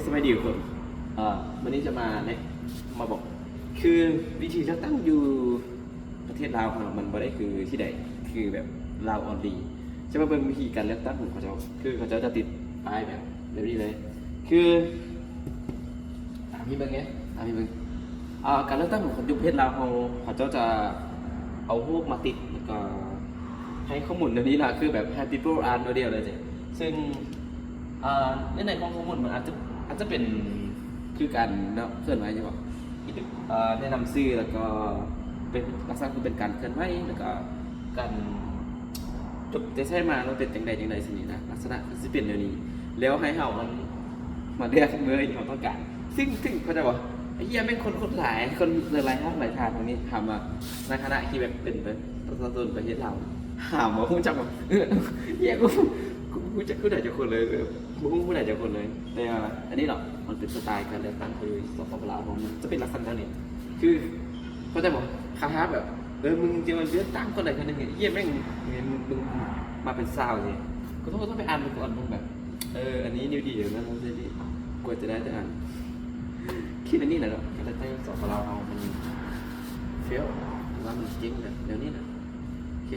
ສະບາຍດີທຸກຄົນ ເອີ ມື້ນີ້ຈະມາແນະ ມາບອກ ຄືວິທີເລືອກຕັ້ງຢູ່ປະເທດລາວເຮົາ ມັນບໍ່ໄດ້ຄືທີ່ໃດ ຄືແບບລາວ only ຈະມາເບິ່ງວິທີການເລືອກຕັ້ງຂອງເຂົາເຈົ້າ ຄືເຂົາເຈົ້າຈະຕິດປ້າຍແບບ ແບບນີ້ເລີຍ ຄື ຕາມນີ້ເບິ່ງເດ້ ຕາມນີ້ເບິ່ງ ເອີ ການເລືອກຕັ້ງຂອງຄົນຢູ່ປະເທດລາວເຮົາ ເຂົາເຈົ້າຈະເອົາຮູບມາຕິດ ແລ້ວກໍໃຫ້ຂໍ້ມູນແນວນີ້ລະ ຄືແບບ have people ask ແນວດຽວເລີຍເດ້ ຊຶ່ງ ເອີ ໃນ ໃນຂອງຂໍ້ມູນມັນອາດຈະ ອາດຈະເປັນຄືການເນາະ ເຄື່ອນໄຫວຢູ່ບໍ່ ເອີ ແນະນຳຊື່ ແລ້ວກໍເປັນລັກສະນະຄືເປັນການເຄື່ອນໄຫວ ແລ້ວກໍການຈົບແຕ່ໃສມາ ແລ້ວເປັນຈັ່ງໃດຈັ່ງໃດຊີ້ນະ ລັກສະນະຄືຊິເປັນແນວນີ້ ແລ້ວໃຫ້ເຮົາ ມາເລືອກເບີທີ່ເຮົາຕ້ອງການ ຊຶ່ງ ຊຶ່ງເຂົ້າໃຈບໍ່ ໄອ້ເຫຍແມ່ງຄົນໂຄດຫຼາຍ ຄົນຫຼາຍຮາກຫຼາຍທ່ານ ອັນນີ້ຖາມວ່າໃນຖານະທີ່ແບບເປັນປະຊາຊົນປະເທດລາວ ຖາມວ່າຮູ້ຈັກບໍ່ ເອີ ເຫຍ ກູ ກູບໍ່ຮູ້ຈັກຜູ້ໃດຈັກຄົນເລີຍ ເອີ ບໍ່ຮູ້ຜູ້ໃດຈັກຄົນເລີຍ ແຕ່ວ່າອັນນີ້ເນາະ ມັນເປັນສະໄຕການເລືອກຕັ້ງຂອງຢູ່ ສປປ ລາວເຮົາ ມັນຈະເປັນລັກສະນະນີ້ ຄືເຂົ້າໃຈບໍ່ ຄັນຖ້າແບບ ເອີ ມຶງຈະມາເລືອກຕັ້ງຄົນໃດຄົນໜຶ່ງ ເຫຍແມ່ງ ແມ່ງ ມຶງມາເປັນຊາວຊີ້ ກູຕ້ອງ ກູຕ້ອງໄປອ່ານມັນກ່ອນ ເບິ່ງແບບ ເອີ ອັນນີ້ແນວດີຢູ່ນະ ກວ່າຈະໄດ້ແຕ່ອັນ ຄິດອັນນີ້ແຫຼະເນາະ ການເລືອກຕັ້ງ ສປປ ລາວເຮົາມັນ fail ວ່າມັນເຈັງແບບແນວນີ້ນະ ໂອເຄ